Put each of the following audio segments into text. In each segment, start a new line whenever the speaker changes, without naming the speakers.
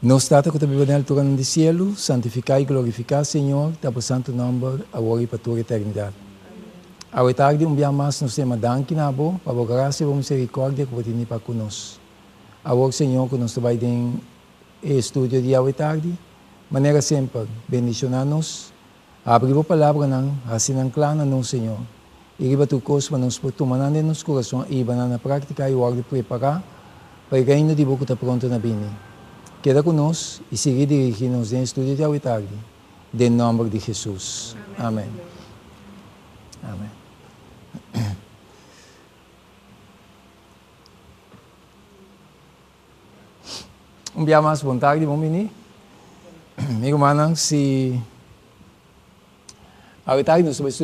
Nos Tata ku ta biba den alturanan di sielu, santifiká i glorifiká, Señor, ta bo santu nòmber, awor i pa tur eternidat. Awe tardi un bia mas nos ta yama danki na bo pa bo grasia i bo miserikòrdia ku bo tini pa ku nos. Awor, Señor, ku nos ta bai den e estudio di awe tardi, manera semper, bendishoná nos, habri bo palabranan, hasi nan kla na nos, Señor, i riba tur kos pa nos por tuma nan den nos kurason i hiba nan na práktika i wòrdu prepará pa e Reino di bo ku ta pronto na bini. Keda ku nos i sigui dirigí nos den e studio di awe tardi, den nòmber di Hesus. Amèn. Amèn. Un bia mas bon tardi, bon bini. Mi rumannan, si awe tardi nos ta bai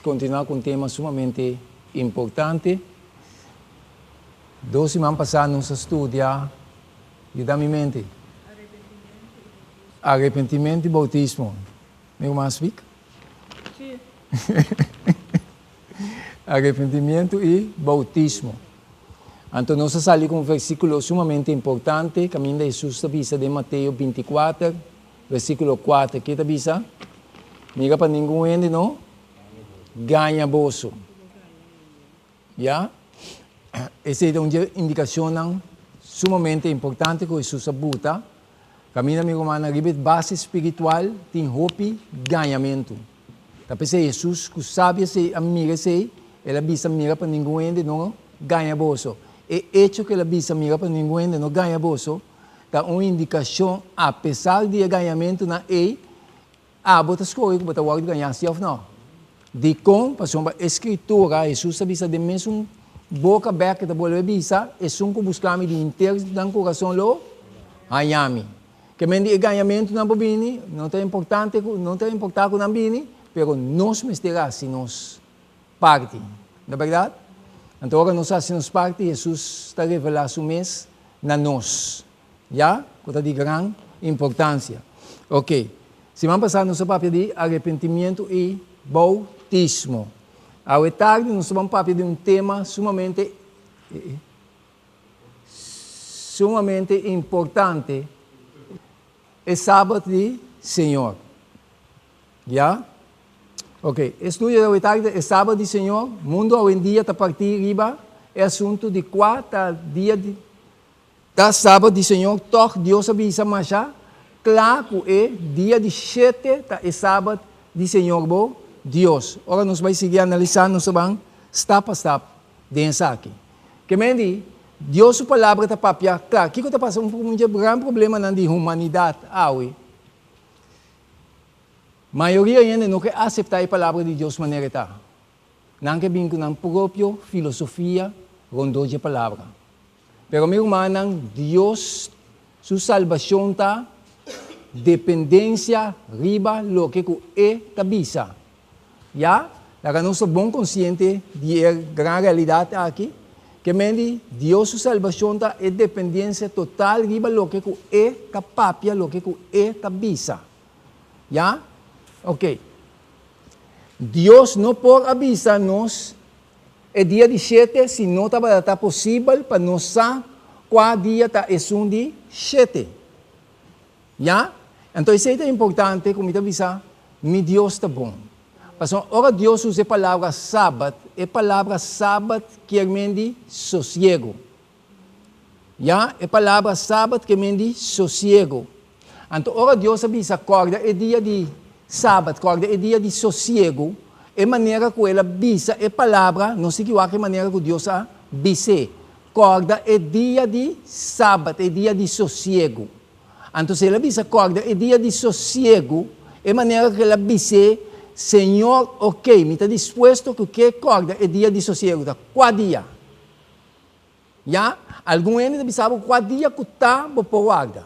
kontinuá ku un tema sumamente importante. Dos siman pasá nos a studia, yuda mi mente. Arepentimentu i boutismo. Mi ruman speak?
Sí.
Arepentimiento i boutismo. Anto nos a sali ku un versíkulo sumamente importante kaminda Hesus ta bisa den Mateo 24, versíkulo 4. Ke ta bisa? Mira pa ningun hende no gaña boso. Ya? Esei ta un dje indikashonnan sumamente importante ku Hesus a buta. Kaminda mi rumannan riba e base spiritual tin hopi gañamentu. Ta p'esei Hesus ku sabi esei a mira esei, el a bisa mira pa ningun hende no gaña boso. E echo ku el a bisa mira pa ningun hende no gaña boso ta un indikashon apesar di e gañamentunan ei, abo ta skohe ku bo ta wòrdu gañá si òf nò. Dikon? Pasobra e Skritura, Hesus ta bisa den mesun boka bèk e ta bolbe bisa, Esun ku buska mi di henter nan kurason lo haña mi. Ke men di e gañamentunan por bini, no ta importante ku, no ta importá ku nan bini, pero nos mester hasi nos parti. No bèrdat? Anto ora nos hasi nos parti, Hesus ta revelá su mes na nos. Ya? Ku ta di gran importansia. Oke. Siman pasá nos a papia di arepentimientu i boutismo. Awe tardi nos ta ban papia di un tema sumamente Sumamente importante e Sabat di Señor. Ya? Ok, e studio di awe tardi e Sabat di Señor. Mundo awendia ta partí riba e asuntu di kua ta dia di ta Sabat di Señor. Tòg Dios a bisa masha kla ku e dia di shete ta e Sabat di Señor bo Dios. Ora nos bai sigui analisá nos ta ban stap pa stap den esaki. Ke men di, Dios su Palabra ta papia kla. Kiko ta pasa? Un dje gran problemanan di humanidat awe, mayoria hende no ke aseptá e Palabra di Dios manera e ta. Nan ke bin ku nan propio filosofia rondó dje Palabra. Pero mi rumannan, Dios su salbashon ta dependensia riba loke ku E ta bisa. Ya, laga nos ta bon konsiente di e gran realidat aki, ke men di Dios su salbashon ta e dependensia total riba loke ku E ta papia, loke ku E ta bisa. Ya? Oke. Dios no por a bisa nos e dia di shete si no tabata ta posibel pa nos sa kua dia ta esun di shete. Ya? Anto esei ta importante ku mi ta bisa, Mi Dios ta bon. Pasobra ora Dios usa e palabra sabat, e palabra sabat kier men di sosiego. Ya? E palabra sabat kier men di sosiego. Anto ora Dios a bisa kòrda e dia di sabat, kòrda e dia di sosiegu, e manera ku el a bisa e palabra, nos tin ki wak e manera ku Dios a bis'é, kòrda e dia di sabat, e dia di sosiegu. Anto si el a bisa kòrda e dia di sosiegu, e manera ku el a bis'é, Señor, okey, mi ta dispuesto ku ke kòrda e dia di sosiegu ta kua dia? Ya, algun hende ta bisa bo kua dia ku ta bo por warda.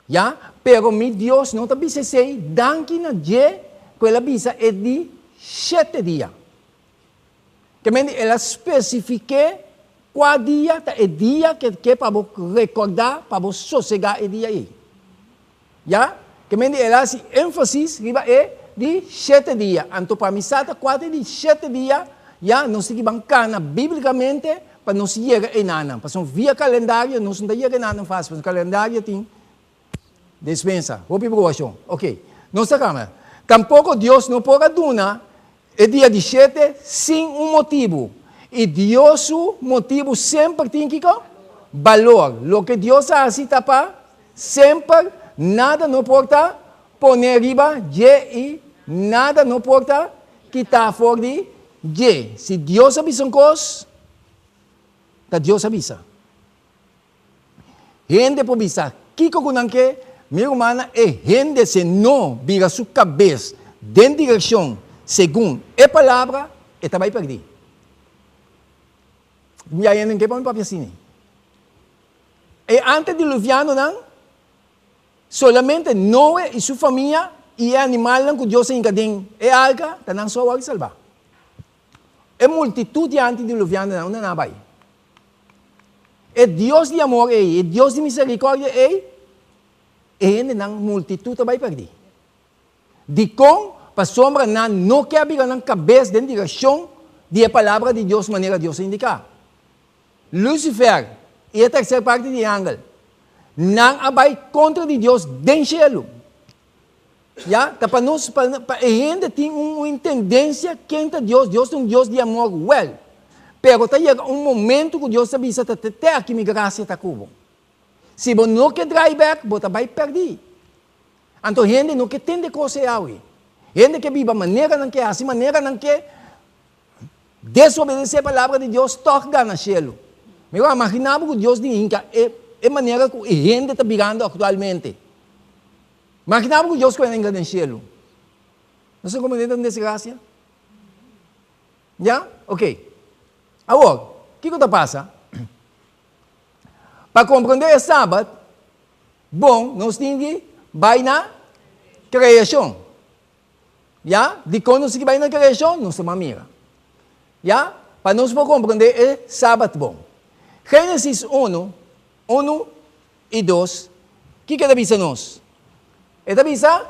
Ya, pero mi Dios no ta bisa esei, danki na dje ku el a bisa e di shete dia. Ke men di el a spesifiké kua dia ta e dia ke ke pa bo rekordá, pa bo sosegá e dia ei. Ya? Ke men di el a hasi énfasis riba e di shete dia. Anto pa mi sa ta kua ta e di shete dia, ya, nos tin ki ban kana bíblikamente pa nos yega einanan. Pasobra via kalendario nos no ta yega einanan fásil, pasobra kalendario tin. Despensa. Hopi bruashon. Ok. Nos ta kama. Tampoko Dios no por a duna e dia di shete sin un motibu. I Dios su motibu semper tin kiko? Balor. Loke Dios a hasi ta pa semper, nada no por ta pone riba dje i nada no por ta kita for di dje. Si Dios a bisa un kos, ta Dios a bisa. Hende por bisa kiko ku nan ke, mi rumannan, e hende si no bira su kabes den direkshon segun e palabra, e ta bai pèrdí. Mi a hende ke pa mi papia asina. E antediluvianonan, solamente Noe i su famia i e animalnan ku Dios a hinka den e arka, ta nan so a wòrdu salbá. E multitut di antidiluvianonan, unda nan a bai? E Dios di amor ei, e Dios di miserikòrdia ei, e hendenan multitut a bai pèrdí. Dikon? Pasobra nan no ke a bira nan kabes den direkshon di e Palabra di Dios manera Dios a indiká. Lucifer i e terser parti di e angel, nan a bai kontra di Dios den shelu. Ya, ta pa nos, pa, pa e hende tin un, un tendensia ken ta Dios, Dios ta un Dios di amor, wèl, pero ta yega un momento ku Dios ta bisa ta te aki mi grasia ta ku bo. Si bo no ke drai bèk, bo ta bai pèrdí. Anto hende no ke tende kos ei awe. Hende ke biba manera nan ke, hasi manera nan ke, desobedesé palabra di Dios, tòg gana shelu. Mi wak imaginá bo ku Dios di hinka e, e manera ku e hende ta birando aktualmente. Imaginá bo ku Dios ku a hinka den shelu. Nos ta komprendé ta un desgrasia? Ya? Ok. Awor, kiko ta pasa? Pa komprendé e Sabat bon, nos tin di bai na kreashon. Ya? Dikon nos tin ki bai na kreashon? Nos ta ban mira. Ya? Pa nos por komprendé e Sabat bon. Génesis unu, unu i dos, kiko e ta bisa nos? E ta bisa.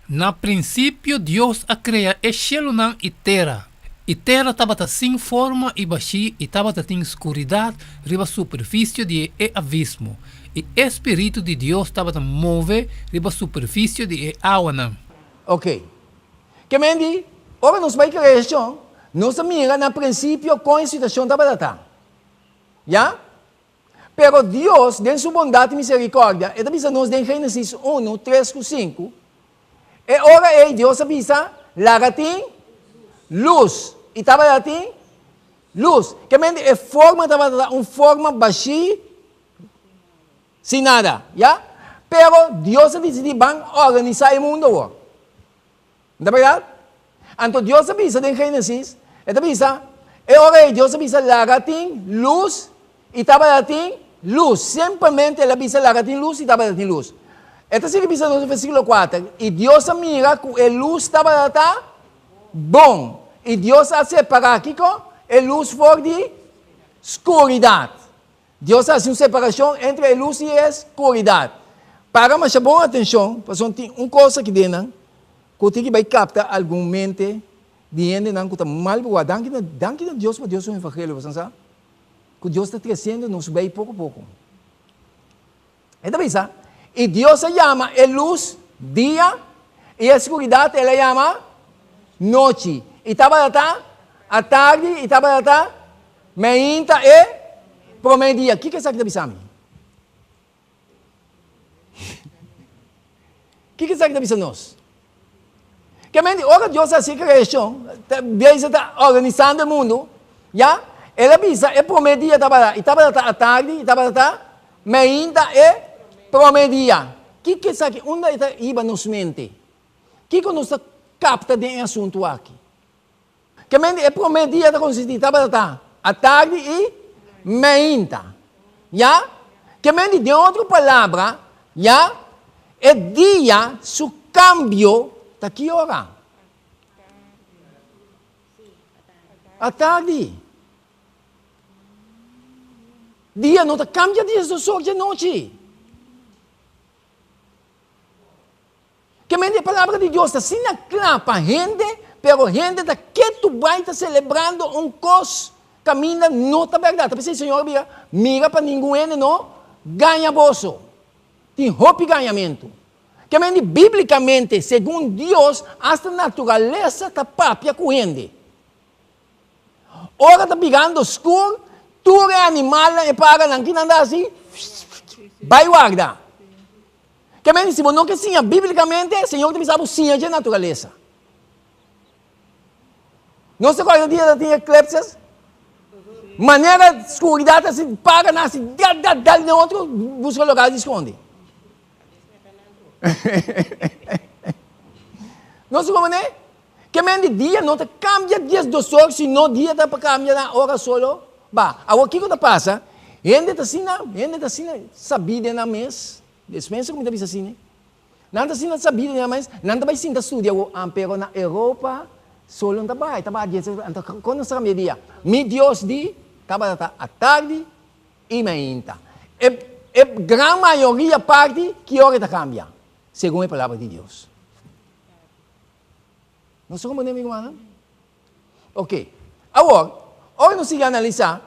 Na prinsipio Dios a krea e shelunan i tera. I tera tabata sin forma i bashí i tabata tin skuridat riba superfisio di e abismo, i e Spiritu di Dios tabata move riba superfisio di e awanan.
Ok. Ke men di, ora nos bai kreashon, nos ta mira na prinsipio kon e situashon tabata ta. Ya? Pero Dios, den su bondat i miserikòrdia, e ta bisa nos den Génesis unu, tres ku sinku, E ora ei Dios a bisa, Laga tin lus. I tabata tin lus. Ke mente e forma tabata un forma bashí, sin nada, ya? Pero Dios a disidí ban organisá e mundu awor. No ta bèrdat? Anto Dios a bisa den Génesis, E ta bisa, E ora ei Dios a bisa, Laga tin lus, i tabata tin lus. Simpelmente El a bisa, Laga tin lus, i tabata tin lus. E ta sigui bisa nos den versíkulo kuater, I Dios a mira ku e lus tabata ta bon, i Dios a separá kiko? E lus for di skuridat. Dios a hasi un separashon entre e lus i e skuridat. Para masha bon atenshon, pasobra tin un kos aki den nan ku tin ki bai kapta algun mente di hendenan ku ta mal bruá. Danki na danki na Dios pa Dios su evangelio, boso sa ku Dios ta tresiendo nos bei poko poko. E ta bisa, I Dios a yama e lus dia, i e skuridat el a yama nochi. I tabata ta atardi, i tabata ta meinta e promé dia. Kiko esaki ta bisa mi? Kiko esaki ta bisa nos? Ke men di ora Dios a hasi e kreashon, Dios ta organisando e mundu, ya, El a bisa e promé dia tabata, i tabata ta atardi, i tabata ta meinta e promé dia. Kiko esaki, unda e ta hiba nos mente? Kiko nos ta kapta den e asuntu aki? Ke men di e promé dia ta konsistí tabata ta atardi i meinta. Ya? Ke men di den otro palabra, ya, e dia su kambio ta ki ora? Atardi. Dia no ta kambia dia so djanochi. Ke men di e palabra di Dios ta asina kla pa hende, pero hende ta ketu bai ta selebrando un kos kaminda no ta bèrdat. Ta p'esei Señor a bira, Mira pa ningun hende no gaña boso. Tin hopi gañamentu. Ke men di bíblikamente, segun Dios, asta naturalesa ta papia ku hende. Ora ta bigando skur, tur e animalnan, e paranan, kinan ta hasi? Bai warda. Ke men di si bo no ke siña bíblikamente, Señor ta bisa bo siña dje naturalesa. Nos ta kòrda dia ta tin eclipses? Manera skuridat a si para nan a si dal dal dal den otro buska lugar di skonde. Nos ta komprende? Ke men di dia no ta kambia diesdosor sino dia ta pa kambia na ora solo ba. Awor kiko ta pasa? Hende ta asina, hende ta asina sabí den nan mes. Despensa ku mi ta bisa asina. Nan ta sinta sabí den nan mes, nan ta bai sinta studia awor, ah, pero na Europa solo nan ta bai, ta bai dies, anto kon nos ta kambia dia? Mi Dios di tabata ta atardi i mainta. E e gran mayoria parti ki ora e ta kambia? Segun e palabra di Dios. Nos ta komprende mi rumannan? Ok. Awor, ora nos sigui analisá,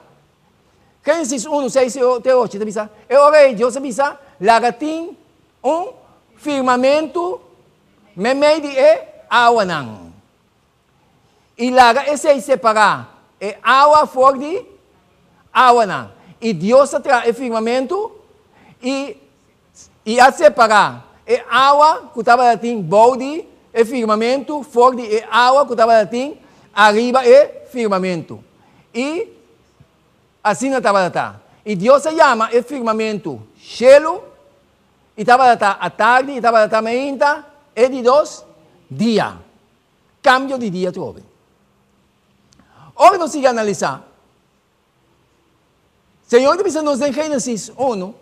Génesis 1, 6 te 8 ta bisa, E ora ei Dios a bisa, Laga tin un firmamentu meimei di e awanan, i laga esei separá e awa for di awanan. I Dios a traha e firmamentu i I a separá e awa ku tabatin bou di e firmamentu for di e awa ku tabatin ariba e firmamentu. I asina tabata. I Dios a yama e firmamentu shelu, i tabata atardi i tabata meinta, e di dos dia. Kambio di dia atrobe. Ora nos sigui analisá. Señor ta bisa nos den Génesis unu,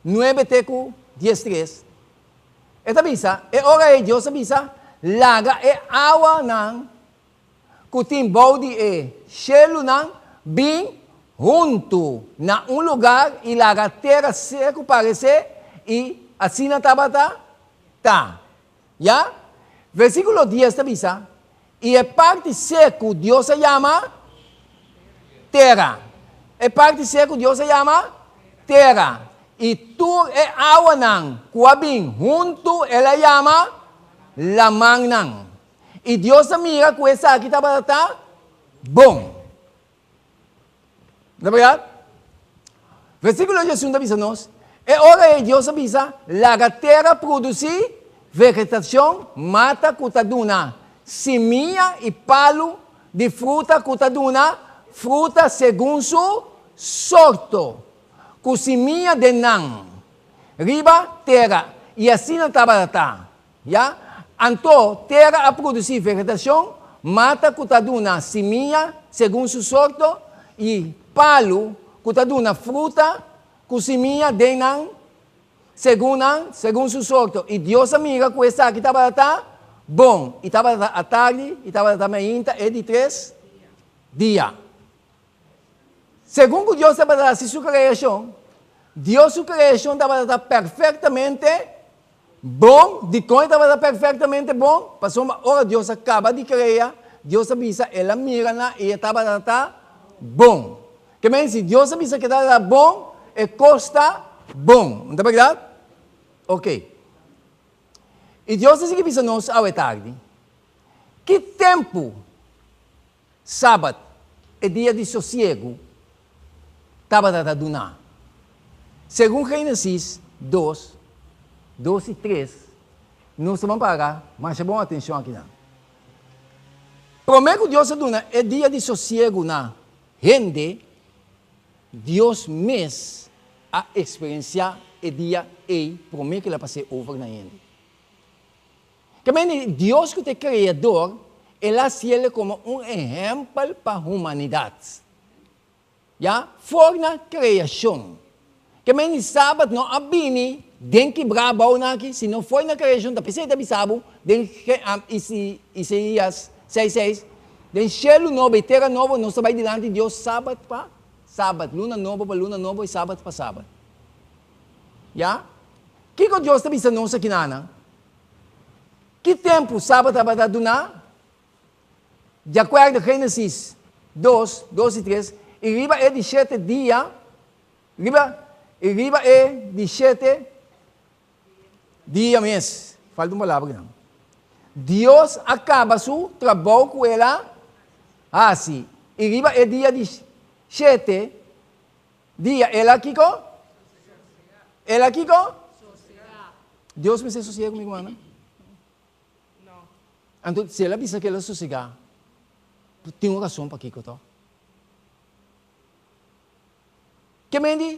nuebe te ku diestres, E ta bisa, E ora ei Dios a bisa, Laga e awanan ku tin bou di e shelunan bin huntu na un lugar i laga tera seku paresé, i asina tabata ta. Ya? Versíkulo dies ta bisa, I e parti seku Dios a yama tera. E parti seku Dios a yama tera. I tur e awanan ku a bin huntu el a yama lamannan. I Dios a mira ku esaki tabata ta bon. Na berdad? Versíkulo diesun ta bisa nos, E ora ei Dios a bisa, Laga tera produsí vegetashon, mata ku ta duna simia i palu di fruta ku ta duna fruta segun su sorto, ku simia den nan, riba tera. I asina tabata ta. Ya. Anto tera a produsí vegetashon, mata ku ta duna simia segun su sorto i palu ku ta duna fruta ku simia den nan segun nan segun su sorto. I Dios a mira ku esaki tabata ta bon. I tabata ta atardi i tabata ta mainta e di tres dia. Segun ku Dios tabata hasi su kreashon, Dios su kreashon tabata ta perfektamente Bon, dikon e tabata perfektamente bon? Pasobra ora Dios a kaba di krea, Dios a bisa el a mira nan i e tabata ta bon. Ke men si Dios a bisa ke tabata bon, e kos ta bon. No ta bèrdat? Ok. I Dios a sigui bisa nos awe tardi, ki tempu Sabat, e dia di sosiegu, tabata ta duná. Segun Génesis dos, dos i tres, nos ta ban paga masha bon atenshon akinan. Promé ku Dios a duna e dia di sosiegu na hende, Dios mes a eksperensiá e dia ei promé ku el a pas'é over na hende. Ke mende Dios ku ta e Kreador, el a hasiel komo un ehèmpel pa humanidat. Ya, for na kreashon. Ke mende Sabat no a bini den kibrá abou nan aki, sino for na kreashon. Ta p'esei ta bisa bo den Isaías seis seis, Den shelu nobo i tera nobo nos ta bai dilanti Dios sabat pa sabat, luna nobo pa luna nobo i sabat pa sabat. Ya. Kiko Dios ta bisa nos akinanan? Ki tempu Sabat tabata duná? Di akuerdo Génesis dos, dos i tres, i riba e di shete dia, riba, i riba e di shete. Dia mes. Falta un palabra akinan. Dios a kaba su trabou ku el a hasi, i riba e dia di shete dia el a kiko? El a kiko? Dios mester sosega ku mi rumannan? Anto si el a bisa ku el a sosegá, tin un rason pakiko tòg? Ke men di?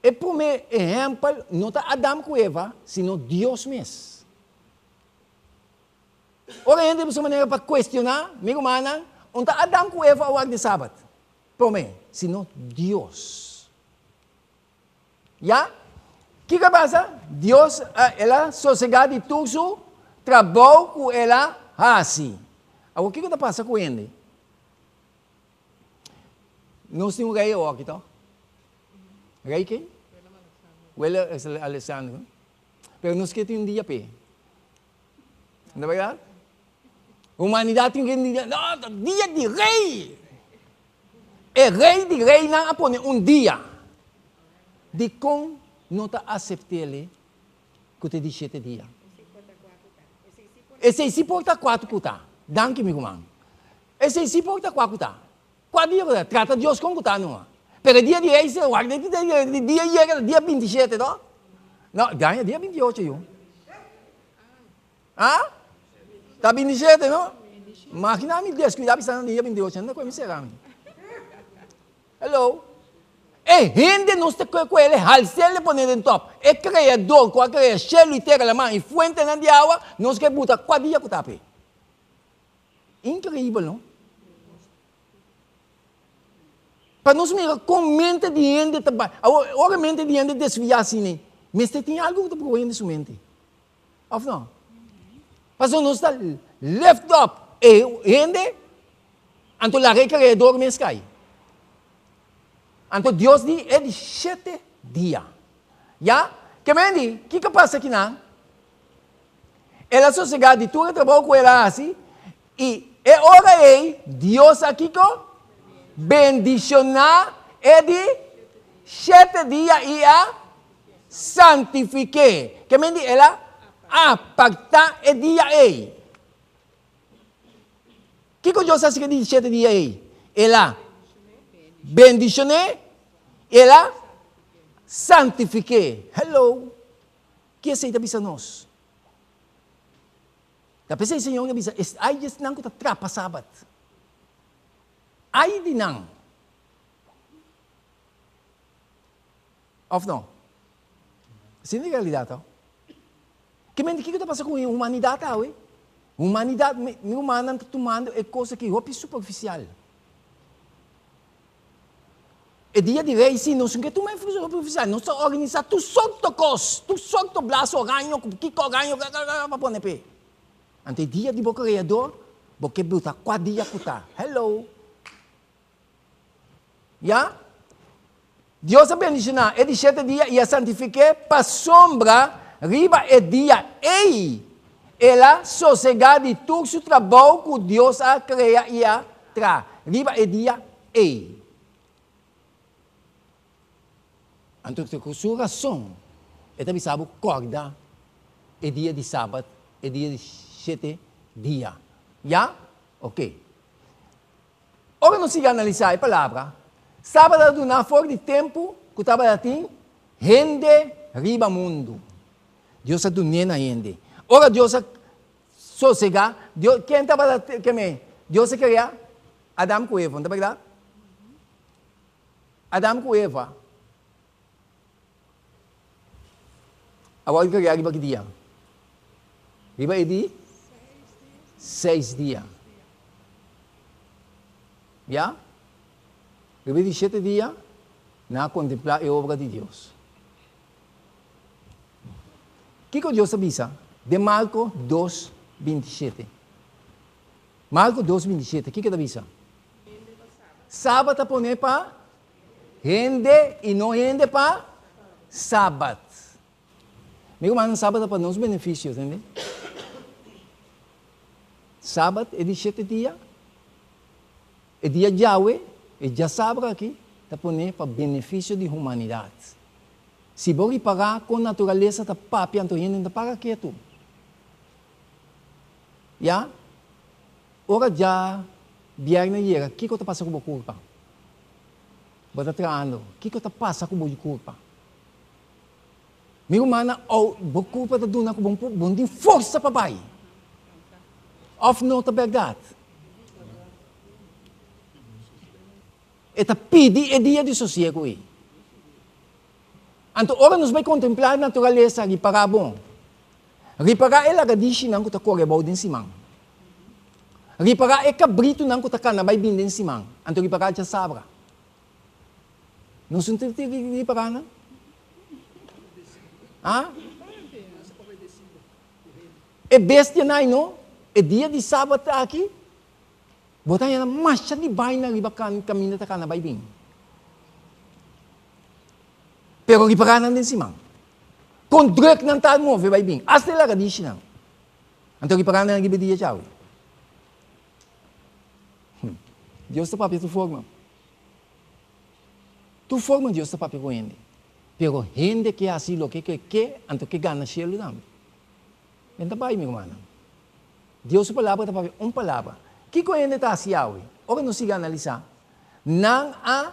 E promé ehèmpel no ta Adam ku Eva, sino Dios mes. Ora hende buska manera pa kuestioná, mi rumannan, un ta Adam ku Eva a wak di Sabat promé, sino Dios. Ya? Kiko a pasa? Dios a, el a sosegá di tur su trabou ku el a hasi. Awor kiko ta pasa ku hende? Nos tin un rei awoki to. Rei ken? Willem Alexander. Pero nos ke tin un dia p'e. No ta berdad? Humanidad tin un dia, no, ta dia di rei. E rei di reinan a pone un dia. Dikon no ta asept'el ku ta di shete dia? Esei si por ta kuatu ku ta. Danki mi ruman. Esei si por ta kua ku ta. Kua dia ku ta? Trata Dios kon ku ta numa. Pero e dia di rei si wak di dia yega ta dia 27 to? No, gaña dia 28 yu. Ah? Ta 27 no? Imagina mi descuida bisa na dia 28, anda ku mi sera mi. Hello. E hende nos ta kue kuele halsel e pone den top. E Kreador ku a krea shelu i tera, laman i fuentenan di awa, nos ke buta kua dia ku ta p'e. Increíbel, no? Pa nos mira kon mente di hende ta bai. Awor, ora mente di hende desviá asina, mester tin algu ku ta proba hende su mente. Of no? Pasobra nos ta lift up e hende, anto laga e Kreador mes kai. Anto Dios di e di shete dia. Ya? Ke men di, kiko pasa kinan? El a sosegá di tur e trabou ku el a hasi, i e ora ei Dios a kiko? Bendishoná e di shete dia i a santifik'é. Ke men di el a apartá e dia ei. Kiko Dios a hasi ku e di shete dia ei? El a bendishon'é, el a santifik'é. Hello! Ki esei ta bisa nos? Ta p'esei Señor a bisa, Ai di esnan ku ta trapa Sabat! Ai di nan! Òf no? Asina e realidat tou. Ke mente kiko ta pasa ku humanidat awe? Humanidat, mi rumannan ta tumando e kos aki hopi superfisial. E dia di rei si nos no ke tuma e superfisial, nos ta organisa tur sorto kos, tur sorto blaso oraño ku kiko oraño pa pone p'e. Anto e dia di bo Kreador, bo ke buta kua dia ku ta. Hello! Ya? Dios a bendishoná e di shete dia i a santifik'é pasobra riba e dia ei el a sosegá di tur su trabou ku Dios a krea i a traha riba e dia ei. Anto ku su rason e ta bisa bo kòrda e dia di sabat, e dia di shete dia. Ya? Oke. Ora nos sigui analisá e palabra, Sabat a duna for di tempu ku tabatin hende riba mundu. Dios a dun'é na hende. Ora Dios a sosegá, Dios, ken tabata kem'é? Dios a krea Adam ku Eva, no ta bèrdat? Adam ku Eva a wòrdu krea riba ki dia? Riba e di seis dia. Ya? Riba e di shete dia, nan a kontemplá e obra di Dios. Kiko Dios a bisa den Marko dos, 27? Marko dos, 27, kiko e ta bisa? Sabat a pone pa hende i no hende pa sabat. Mi rumannan, sabat ta pa nos benefisio, tende? Sabat e di shete dia, e dia djawe, e djasabra aki, ta pone pa benefisio di humanidat. Si bo ripará kon naturalesa ta papia anto hende no ta para ketu. Ya? Ora dja bièrnè yega, kiko ta pasa ku bo kurpa? Bo ta trahando, kiko ta pasa ku bo kurpa? Mi rumannan, ou bo kurpa ta duna ku bo bo no tin forsa pa bai. Òf no ta bèrdat? E ta pidi e dia di sosiegu ei. Anto ora nos bai kontemplá e naturalesa, ripará bon. Ripará e lagadishinan ku ta kore abou den siman. Ripará e kabritunan ku ta kana bai bin den siman. Anto ripará djasabra. Nos no tin di ripará nan? Ha? E bestianan ei no, e dia di sabat aki, Bo ta haña masha di baina riba kaminda ta kana bai bin. Pero ripará nan den siman. Kon drùk nan ta move bai bin. Asta e lagadishinan. Anto ripará nan riba e dia djawe. Dios ta papia tur forma. Tur forma Dios ta papia ku hende. Pero hende ke hasi loke ke ke, anto ke gana shelu tambe. Den ta bai, mi rumannan. Dios su palabra ta papia un palabra. Kiko hende ta hasi awe? Ora nos sigui analisá, nan a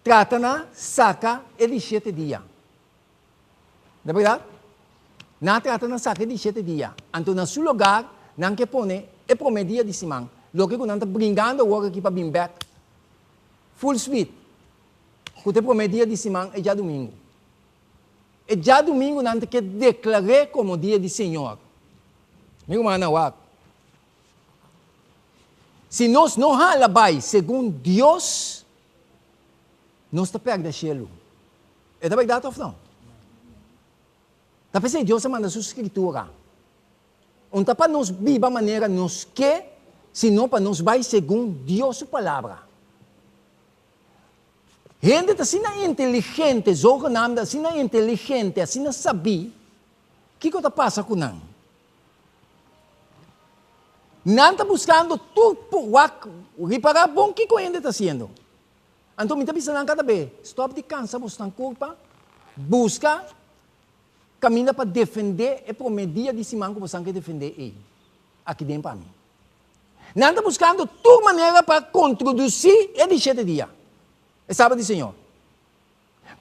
trata na saka e di shete dia. No ta bèrdat? Nan a trata na saka e di shete dia. Anto na su lugar nan ke pone e promé dia di siman, loke ku nan ta bringando awor aki pa bin bèk full speed, ku ta e promé dia di siman e djadumingu. E djadumingu nan ta ke deklar'é komo dia di Señor. Mi rumannan, wak. Si nos no hala bai segun Dios, nos ta pèrdè shelu. E ta bèrdat òf no? Ta p'esei Dios a manda su Skritura. Un ta pa nos biba manera nos ke, sino pa nos bai segun Dios su Palabra. Hende ta asina inteligente, zogenaamd asina inteligente, asina sabí, kiko ta pasa ku nan? Nan ta buskando tur wak, ripará bon kiko hende ta hasiendo. Anto mi ta bisa nan kada be, stòp di kansa bosnan kurpa, buska kaminda pa defendé e promé dia di siman ku bosan ke defendé ei, aki den pa mi. Nan ta buskando tur manera pa kontrodusí e di shete dia, e Sabat di Señor.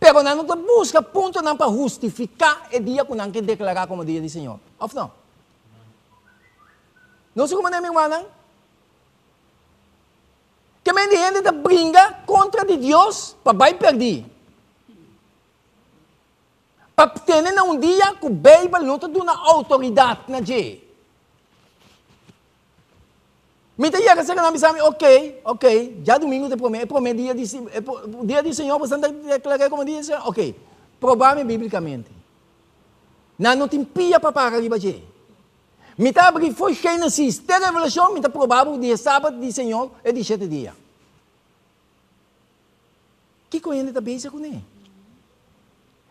Pero nan no ta buska puntonan pa hustifiká e dia ku nan ke deklará komo dia di Señor, òf no? No si komo mi rumannan? Ke men di hende ta bringa kontra di Dios pa bai pèrdí. Pa tene na un dia ku Beibel no ta duna outoridat na dje. Mi ta yega serka nan bisa mi, ok, ok, djadumingu ta e promé, e promé dia di e dia di Señor boso ta deklar'é komo dia di Señor, ok, proba mi bíblikamente. Nan no tin pia pa para riba dje. Mi ta abri for Génesis te Revelashon, mi ta proba bo di e sabat di Señor e di shete dia. Kiko hende ta bezig kuné?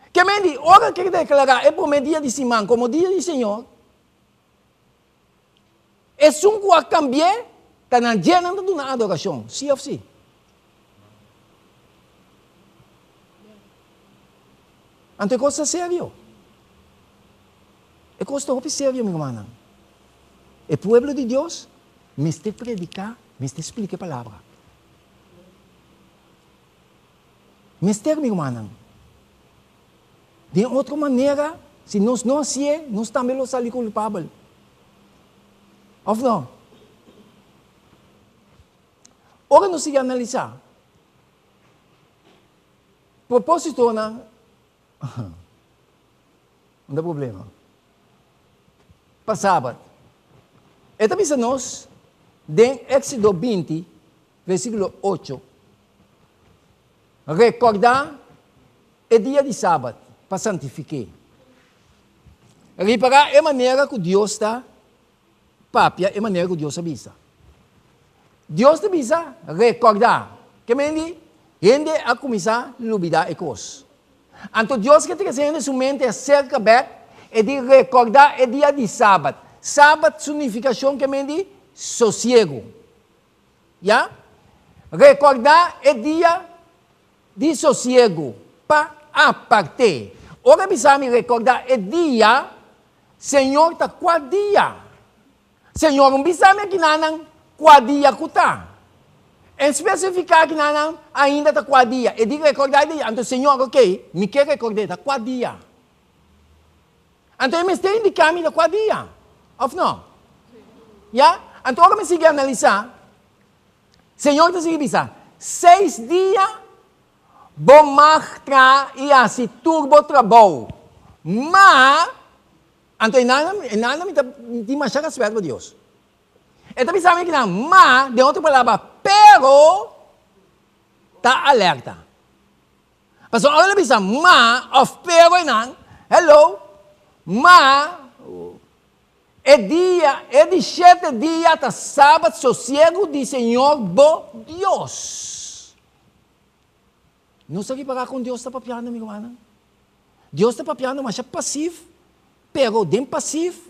Ke men di, ora ke deklará e promé dia di siman komo dia di Señor, esun ku a kambi'é ta na dje nan ta duna adorashon, sí òf sí? Anto e kos ta serio. E kos ta hopi serio, mi rumannan. E pueblo di Dios mester prediká, mester splika e palabra. Mester, mi rumannan. Den otro manera, si nos no hasié, nos tambe lo sali kulpabel. Òf no? Ora nos sigui analisá propósitonan, un ta problema. Pa Sabat. E ta bisa nos den Éxodo 20, Versíkulo ocho, Rekordá e dia di sabat pa santifik'é. Ripará e manera ku Dios ta papia, e manera ku Dios a bisa. Dios ta bisa, Rekordá. Ke men di? Hende a kuminsá lubidá e kos. Anto Dios ke trese hende su mente aserka bèk, e di rekordá e dia di sabat. Sabat su nifikashon ke men di? Sosiegu. Ya. Rekordá e dia di sosiegu pa. Apart'é. Ora bisa mi rekordá e dia, Señor ta kua dia? Señor un bisa mi akinanan kua dia ku ta. En spesifiká akinanan ainda ta kua dia. E di rekordá e dia. Anto Señor, ok, mi ke rekord'é ta kua dia. Anto e mester indiká mi ta kua dia, òf no? Ya? Anto ora mi sigui analisá, Señor ta sigui bisa, Seis dia Bo mag traha i hasi tur bo trabou, ma, anto e nan, e nan mi ta tin masha respet pa Dios. E ta bisa mi kinan, ma, den otro palabra, pero, ta alerta. Pasobra ora el a bisa ma of pero e nan, hello, ma, e dia, e di shete dia ta sabat sosiegu di Señor bo Dios. Nos ta ripará kon Dios ta papiando, mi rumannan? Dios ta papiando masha pasif, pero den pasif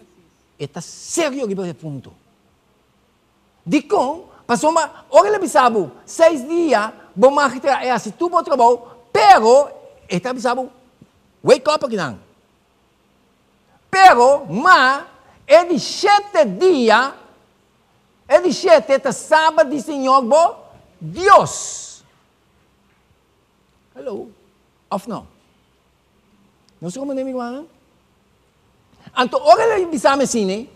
e ta serio riba e punto. Dikon? Pasobra ora el a bisa bo, seis dia bo mag traha i hasi tur bo trabou, pero e ta bisa bo, wake up akinan. Pero, ma, e di shete dia, E di shete ta Sabat di Señor bo Dios. Hello. Of no? Nos ta comprende mi rumannan? Anto ora el a bisa mi asina,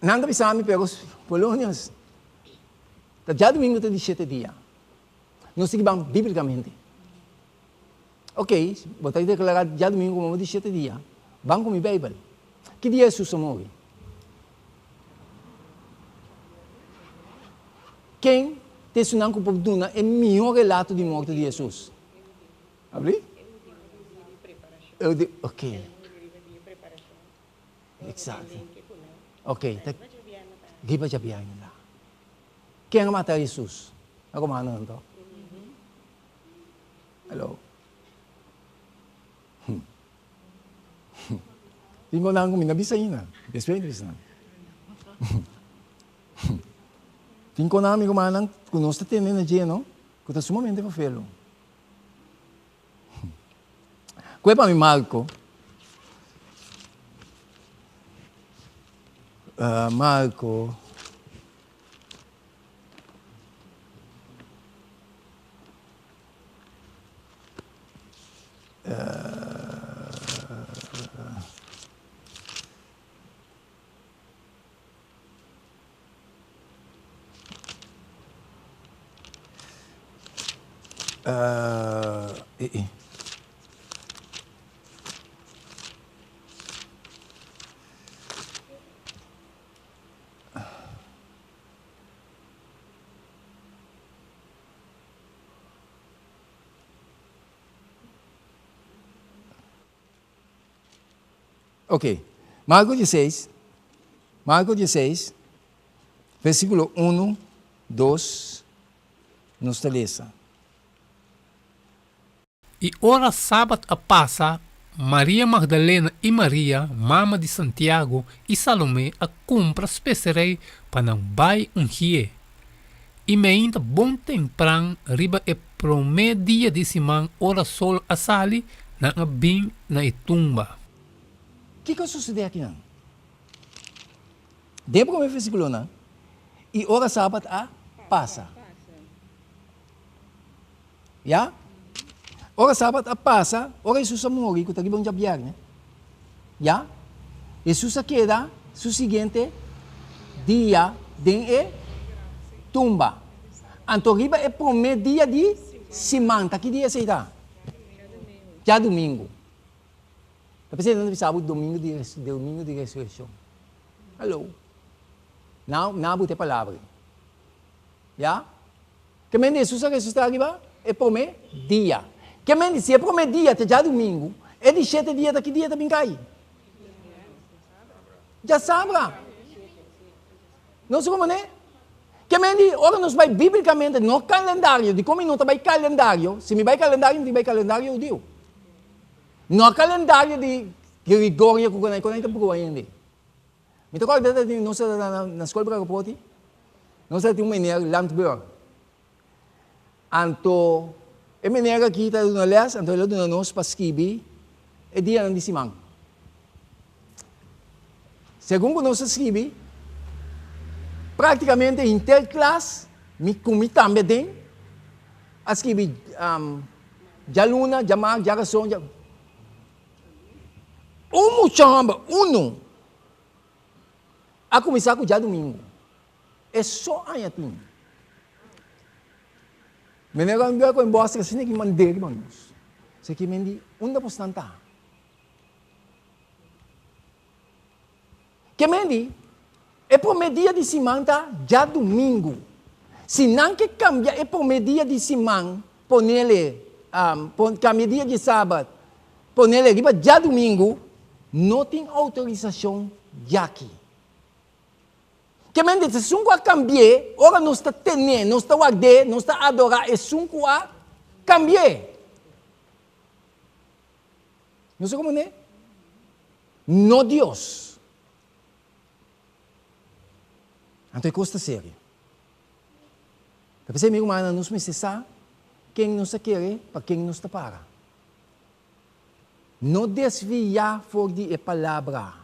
nan ta bisa mi pero Polonius, ta djadumingu ta di shete dia. Nos ta ban biblicamente. Ok, bo ta declara djadumingu como di shete dia. Ban cu mi Bijbel. Ki dia Jesus a muri? Ken ta esunnan cu por duna e miho relato di morto di Jesus? Abri? Ok. Exacto. Ok. Riba djabièrnè. Ken a mata Jesus? A romano anto. Hello. Tin ku nan ku mi no bisa ainda. Despues mi ta bisa nan. Tin ku nan mi rumannan ku nos ta tende na dje no, ku ta sumamente fofelo. Kue pa mi Marko. Marko. Ok, Marko dieseis, Marko dieseis, versíkulo unu, dos, nos ta lesa.
I ora sabat a pasa, Maria Magdalena i Maria, mama di Santiago, i Salomé a kumpra speserei pa nan bai ungié. I meinta bon tempran riba e promé dia di siman ora sol a sali, nan a bin na e tumba.
Kiko a sosodé akinan? Den e promé versíkulonan, I ora sabat a pasa. Ya. Ora sabat a pasa, ora Hesus a muri, ku ta riba un djabièrnè, ya, Hesus a keda su siguiente dia den e tumba. Anto riba e promé dia di siman, ta ki dia esei ta? Djadumingu. Ta p'esei nan ta bisa bo domingu di domingu di resurekshon. Hallo. Now, now bo ta e palabra ei. Ya. Ke men di Hesus a resusitá riba e promé dia. Ke men di si e promé dia ta djadumingu, e di shete dia ta ki dia ta bin kai? Djasabra. Nos a komprendé? Ke men di ora nos bai bíblikamente, no kalendario, dikon mi no ta bai kalendario? Si mi bai kalendario mi tin bai kalendario hudiu. No kalendario di Gregorio ku konai konai ta brua hende. Mi ta kòrda ta tin nos ta na skol Bragaproti, nos ta tin un meneer Landbeur. Anto. E meneer aki ta duna les, anto el a duna nos pa skibi e dianan di siman. Segun ku nos a skibi, praktikamente henter klas, mi ku mi tambe aden, a skibi djaluna, djamak, djarason, dja. Un mucha hòmber, unu, a kuminsá ku djadumingu. E so aña tin. Meneer a bia ku e bòs asina ki mand'é riba nos. Esaki men di, Unda bosnan ta? Ke men di, E promé dia di siman ta djadumingu. Si nan ke kambia e promé dia di siman, ponele, kambia dia di sabat, ponele riba djadumingu, no tin outorisashon djaki. Ke men di, esun ku a kambi'é, ora nos ta ten'é, nos ta ward'é, nos ta adorá esun ku a kambi'é. Nos a komprendé? No Dios. Anto e kos ta serio. Ta p'esei, mi rumannan, nos mester sa ken nos ta kere, pa ken nos ta para. No desviá for di e palabra.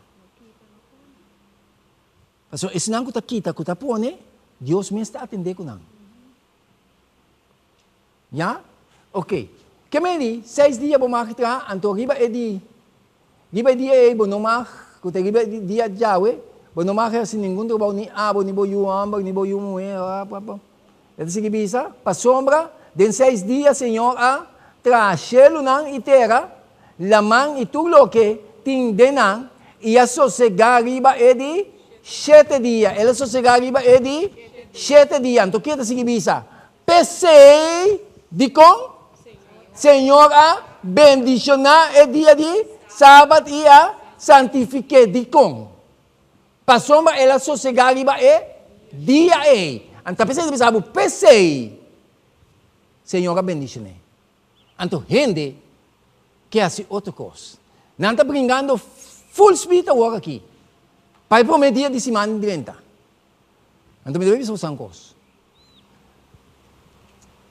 Pasobra esnan ku ta kita, ku ta pone, Dios mes ta atendé ku nan. Ya? Ok. Ke meni, seis dia bo mag traha, anto riba e di, riba e dia ei bo no mag, ku ta riba e dia djawe, bo no mag hasi ningun trabou, ni abo, ni bo yu hòmber, ni bo yu muhé, E ta sigui bisa, Pasobra den seis dia Señor a traha shelunan i tera, laman i tur loke tin den nan, i a sosegá riba e di shete dia. El a sosegá riba e di shete dia. Anto ke ta sigui bisa? P'esei, dikon? Señor a bendishoná e dia di Sabat i a santifik'é. Dikon? Pasobra el a sosegá riba e dia ei. Anto ta p'esei ta bisa bo, P'esei Señor a bendishoné. Anto hende ke hasi otro kos. Nan ta bringando full speed awor aki pa e promé dia di siman drenta. Anto mi ta bisa boso un kos.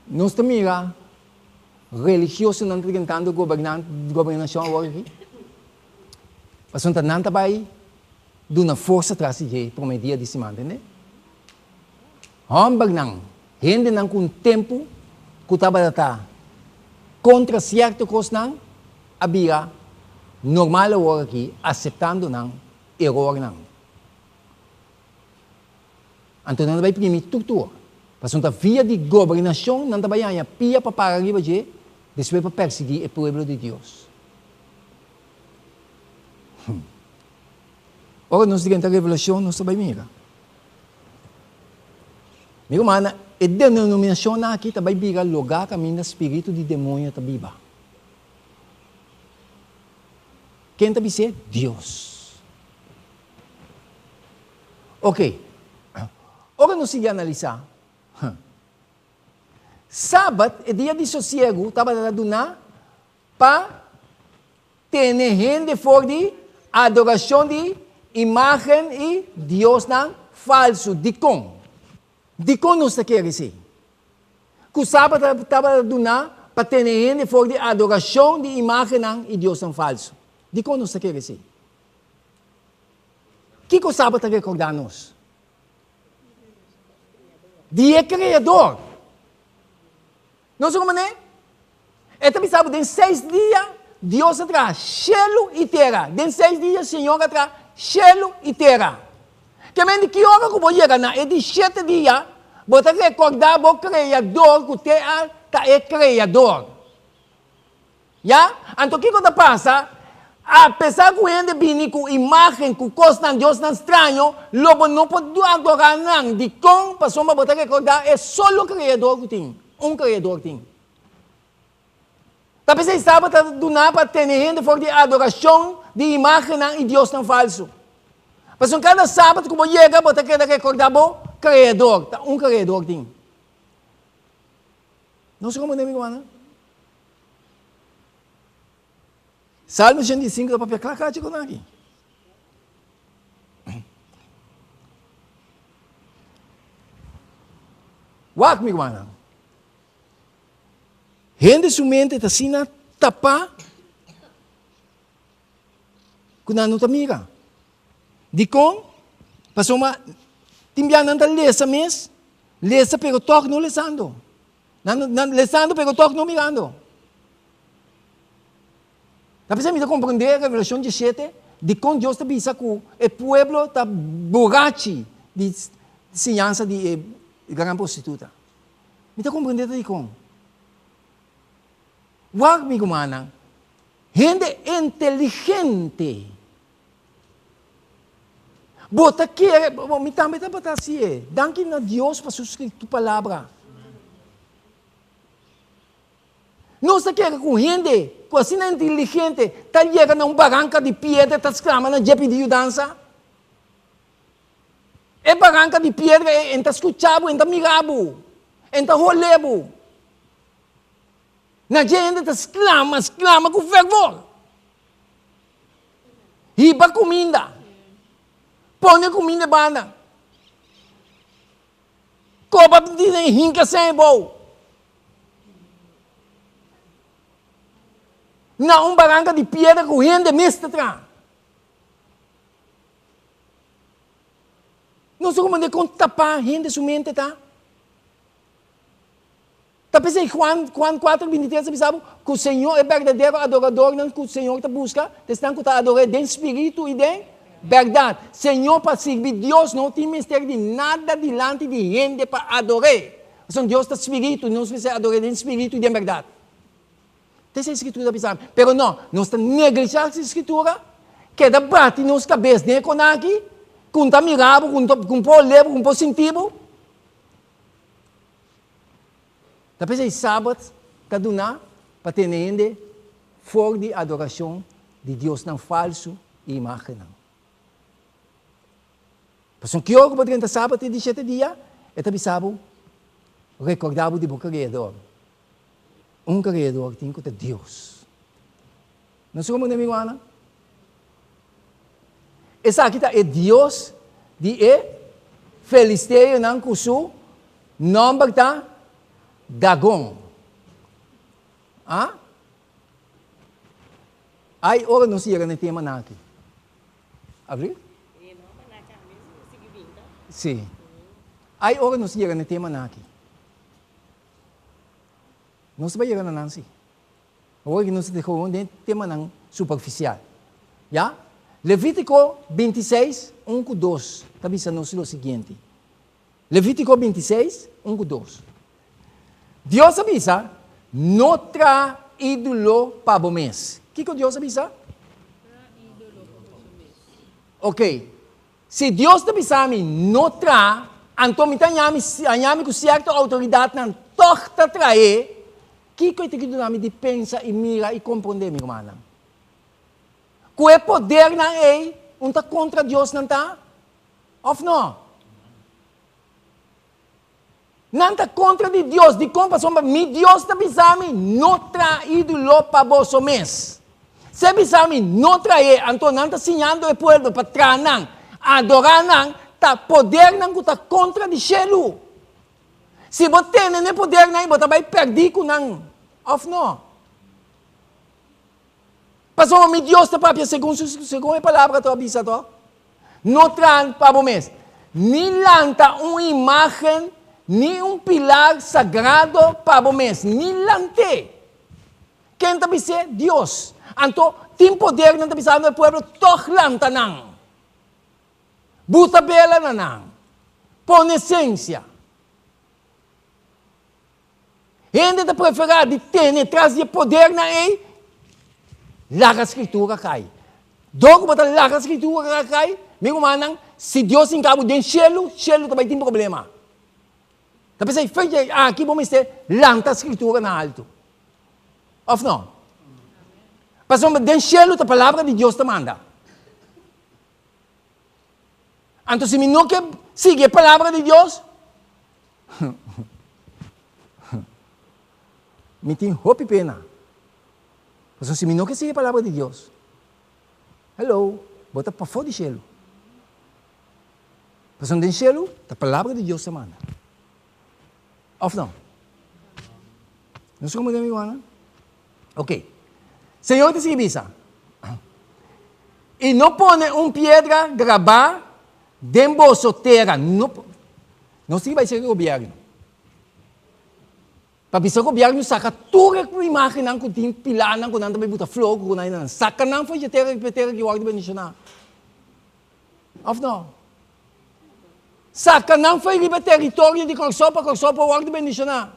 Nos ta mira religiosonan ta drentando gobernashon awor aki. Pasobra nan ta bai duna forsa tras di dje promé dia di siman, tende? Hòmbernan, hendenan ku un tempu ku tabata ta kontra sierto kosnan a bira normal awor aki aseptando nan erornan. Anto nan ta bai primi tur tur. Pasobra ta via di gobernashon nan ta bai haña pia pa para riba dje, despues pa persiguí e pueblo di Dios. Ora nos drenta Revelashon nos ta bai mira. Mi rumannan, e denominashonnan aki ta bai bira lugá kaminda spiritu di demoño ta biba. Ken ta bis'é? Dios. Ok, ora nos sigui analisá, Sabat, e dia di sosiegu, tabata ta duná pa tene hende for di adorashon di imágen i diosnan falsu. Dikon? Dikon nos ta kere esei? Ku Sabat tabata duná pa tene hende for di adorashon di imágennan i diosnan falsu. Dikon nos ta kere esei? Kiko Sabat ta rekordá nos? Di e Kreador. Nos a manera? E ta bisa bo den seis dia Dios a traha shelu i tera. Den seis dia Señor a traha shelu i tera. Ke men di ki ora ku bo yega na e di shete dia, bo ta rekordá bo Kreador ku te a ta e Kreador. Ya? Anto kiko ta pasa? Apesar ku hende bini ku imágen, ku kosnan, diosnan straño, lo bo no por adorá nan. Dikon? Pasobra bo ta rekordá e solo Kreador ku tin. Un Kreador tin. Ta p'esei Sabat ta duná pa tene hende for di adorashon di imágennan i diosnan falsu. Pasobra kada Sabat ku bo yega, bo ta keda rekordá bo Kreador. Ta un Kreador tin. Nos komprendé, mi rumannan? Salmo 85 ta papia kla kla chiko aki. Wak mi rumannan. Hende su mente ta asina tapá ku nan no ta mira. Dikon? Pasobra tin bia nan ta lesa mes, lesa pero tòg no lesando. Nan nan lesando pero tòg no mirando. Ta p'esei mi ta komprendé Revelashon diesshete dikon Dios ta bisa ku e pueblo ta burachi di siñansa di e gran prostituta. Mi ta komprendé ta dikon. Wak mi rumannan, hende inteligente. Bo ta kere, bo, mi tambe tabata hasi e. Danki na Dios pa su palabra. Nos ta kere ku hende ku asina inteligente ta yega na un baranka di piedra ta sklama na dje pidi yudansa? E baranka di piedra ei en ta skucha bo, en ta mira bo, en ta hole bo. Na dje hende ta sklama, sklama ku fervor. Hiba kuminda. Pone kuminda e banda. Koba di den hinka sen bou. Na un baranka di piedra ku hende mes ta traha. Nos ta komprende kon tapá hende su mente ta. Ta p'esei Juan, Juan 4, 23 ta bisa bo ku Señor, e berdadero adoradornan ku Señor ta buska, ta esnan ku ta ador'é den spiritu i den bèrdat. Señor pa sirbi Dios no tin mester di nada dilanti di hende pa ador'é. Pasobra Dios ta spiritu, nos mester ador'é den spiritu i den bèrdat. Ta esei Skritura ta bisa. Pero no, nos ta neglishá e Skritura, keda bati nos kabes den e konaki, ku no ta mira bo, ku no por ole bo, ku no por sinti bo. Ta p'esei Sabat ta duná pa tene hende for di adorashon di diosnan falsu i imágennan. Pasobra ki ora ku bo drenta Sabat e di shete dia, e ta bisa bo, Rekordá bo di bo Kreador. Un Kreador tin ku ta Dios. Nos komo den mi rumannan? Esaki ta e Dios di e filisteonan ku su nòmber ta Dagon. A? Ai, ora nos yega na e temanan aki. Abri? Sí. Ai, ora nos yega na e temanan aki. Nos ta bai yega na nan, sí. Awor aki nos ta gewoon den temanan superficial. Ya? Levítiko bintiseis, un ku dos ta bisa nos lo siguiente. Levítiko bintiseis, un ku dos. Dios a bisa, No traha ídolo pa bo mes. Kiko Dios a bisa? Ok. Si Dios ta bisa mi no traha, anto mi ta haña mi ku sierto outoridatnan tòg ta trah'é. Kiko e ta ki duna mi di pensa i mira i komprondé, mi rumannan? Ku e podernan ei, un ta kontra Dios nan ta, òf no? Nan ta kontra di Dios. Dikon? Pasobra mi Dios ta bisa mi, No traha ídolo pa boso mes. Si e bisa mi, No trah'é, anto nan ta siñando e pueblo pa traha nan, adorá nan, ta podernan ku ta kontra di shelu. Si bo tene n'e podernan ei, bo ta bai pèrdí ku nan, òf no? Pasobra mi Dios ta papia segun su, segun e palabra ta bisa to. No traha pa bo mes, ni lanta un imágen, ni un pilar sagrado pa bo mes, ni lant'é. Ken ta bis'é? Dios. Anto, tin podernan ta bisando e pueblo, tòg lanta nan. Buta bela na nan. Pone sensia. Hende ta preferá di tene tras di e podernan ei, laga Skritura kai. Dor ku bo ta laga Skritura kai, mi rumannan, si Dios hinka bo den shelu, shelu ta bai tin problema. Ta p'esei fecha aki bo mester lanta Skritura na altu. Òf no? Pasobra den shelu ta palabra di Dios ta manda. Anto si mi no ke sigui e palabra di Dios, mi tin hopi pena. Pasobra si mi no ke sigui e palabra di Dios, hello, bo ta pafó di shelu. Pasobra den shelu ta palabra di Dios ta manda. Of no? Nos komo den mi wana? Ok. Señor ta sigui bisa, I no pone un piedra grabá den boso tera. No, nos tin bai serka gobièrnu. Pa bisa gobièrnu saka tur e imágennan ku tin pilánan ku nan ta bai buta flor ku nan nan. Saka nan for dje tera pa e tera ki wòrdu bendishoná. Òf no? Saka nan for riba teritorio di Kòrsou pa Kòrsou por wòrdu bendishoná.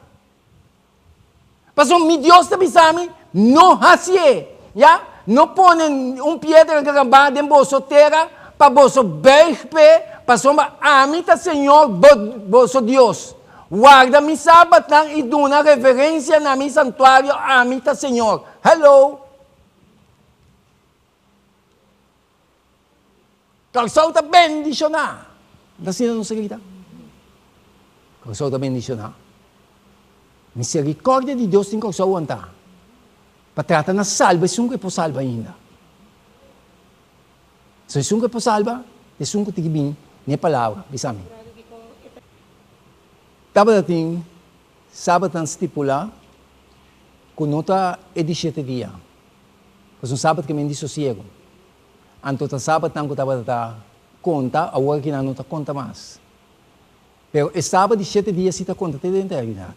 Pasobra mi Dios ta bisa mi, No hasié, ya, no pone un piedra grabá den boso tera pa boso buig p'e, pasobra ami ta Señor boso Dios. Warda mi sabatnan i duna reverensia na mi santuario, ami ta Señor. Hello! Kòrsou ta bendishoná. No ta asina nos ta grita? Kòrsou ta bendishoná. Miserikòrdia di Dios tin Kòrsou wantá pa trata na salba esun ku e por salba ainda. So esun ku e por salba ta esun ku tin ki bini na e palabra. Bisa mi. Tabata tin sabatnan stipulá ku no ta e di shete dia. Pasobra un sabat ke men di sosiego. Anto ta sabatnan ku tabata ta konta, awor aki nan no ta konta mas. Pero e sabat di shete dia si ta konta te den eternidat.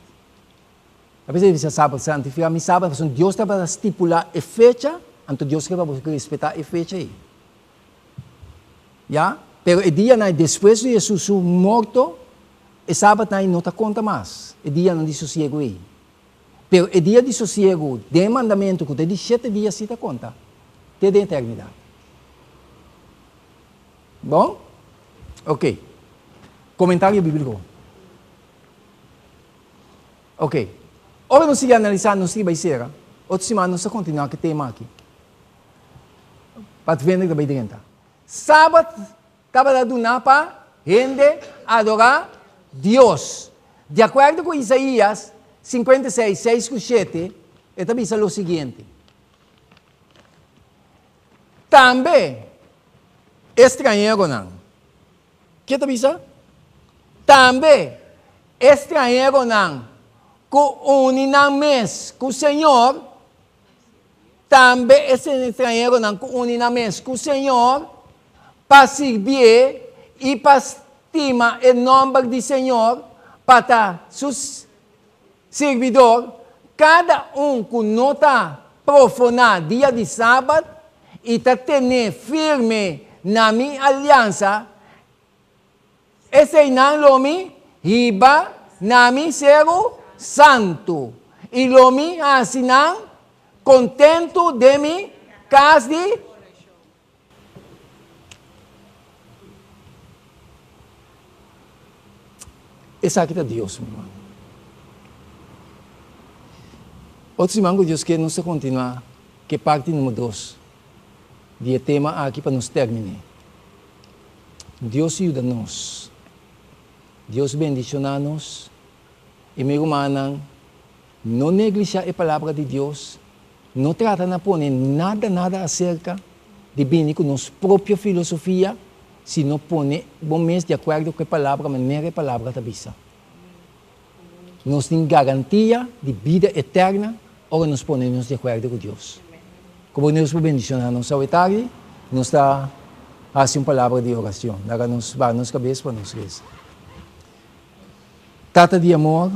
Apesar di bisa sabat santifiká mi sabat, pasobra Dios tabata stipulá e fecha, anto Dios ke pa bo respetá e fecha ei. Ya? Pero e dianan despues di Hesus su morto, e sabatnan ei no ta konta mas, e dianan di sosiegu ei. Pero e dia di sosiegu den e mandamentu ku ta e di shete dia si ta konta te den eternidat. Bon? Ok. Komentario bíbliko. Ok. Ora nos sigui analisá, nos sigui bai sera. Otro siman nos ta kontinuá ku e tema aki. Padvinder ta bai drenta. Sabat Tabata duná pa hende adorá Dios. Di akuerdo ku Isaías 56, 6 ku 7, e ta bisa lo siguiente, Tambe e strañeronan, ke ta bisa? Tambe e strañeronan ku uni nan mes ku Señor, Tambe e strañeronan ku uni nan mes ku Señor pa sirbié i pa stima e nòmber di Señor, pa ta su sirbidor, kada un ku no ta profoná dia di sabat i ta ten'é firme na mi aliansa, Eseinan lo mi hiba na mi seru santu, i lo mi hasi nan kontentu den mi kas di. Esaki ta Dios, mi ruman. Otro siman ku Dios ke nos ta kontinuá ku e parti numero dos. Di e tema aki pa nos terminé. Dios yuda nos. Dios bendishoná nos. I mi rumannan, no neglishá e palabra di Dios, no trata na pone nada nada aserka di bini ku nos propio filosofia, sino pone bo mes di akuerdo ku e palabra manera e palabra ta bisa. Nos tin garantia di bida eterna ora nos pone nos di akuerdo ku Dios. Ku Dios por bendishoná nos awe tardi, nos ta hasi un palabra di orashon. Laga nos baha nos kabes pa nos resa. Tata di amor,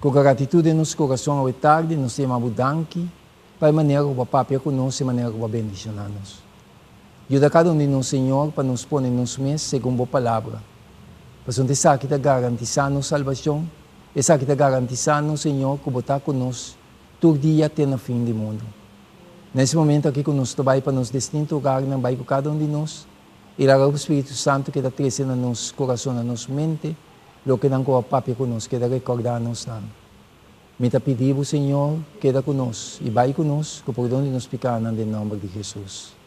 ku gratitut den nos kurason awe tardi nos ta yama Bo danki pa e manera ku Bo a papia ku nos i e manera ku Bo a bendishoná nos. Yuda kada un di nos, Señor, pa nos pone nos mes segun Bo Palabra. Pasobra esaki ta garantisá nos salbashon, esaki ta garantisá nos, Señor, ku Bo ta ku nos tur dia te na fin di mundu. Na es momento aki ku nos ta bai pa nos distinto hogarnan, bai ku kada un di nos, i laga ku Spiritu Santu keda trese na nos kurason, na nos mente, lokenan ku Bo a papia ku nos, keda rekordá nos nan. Mi ta pidi Bo, Señor, keda ku nos i bai ku nos ku pordon di nos pikanan den nòmber di Hesus.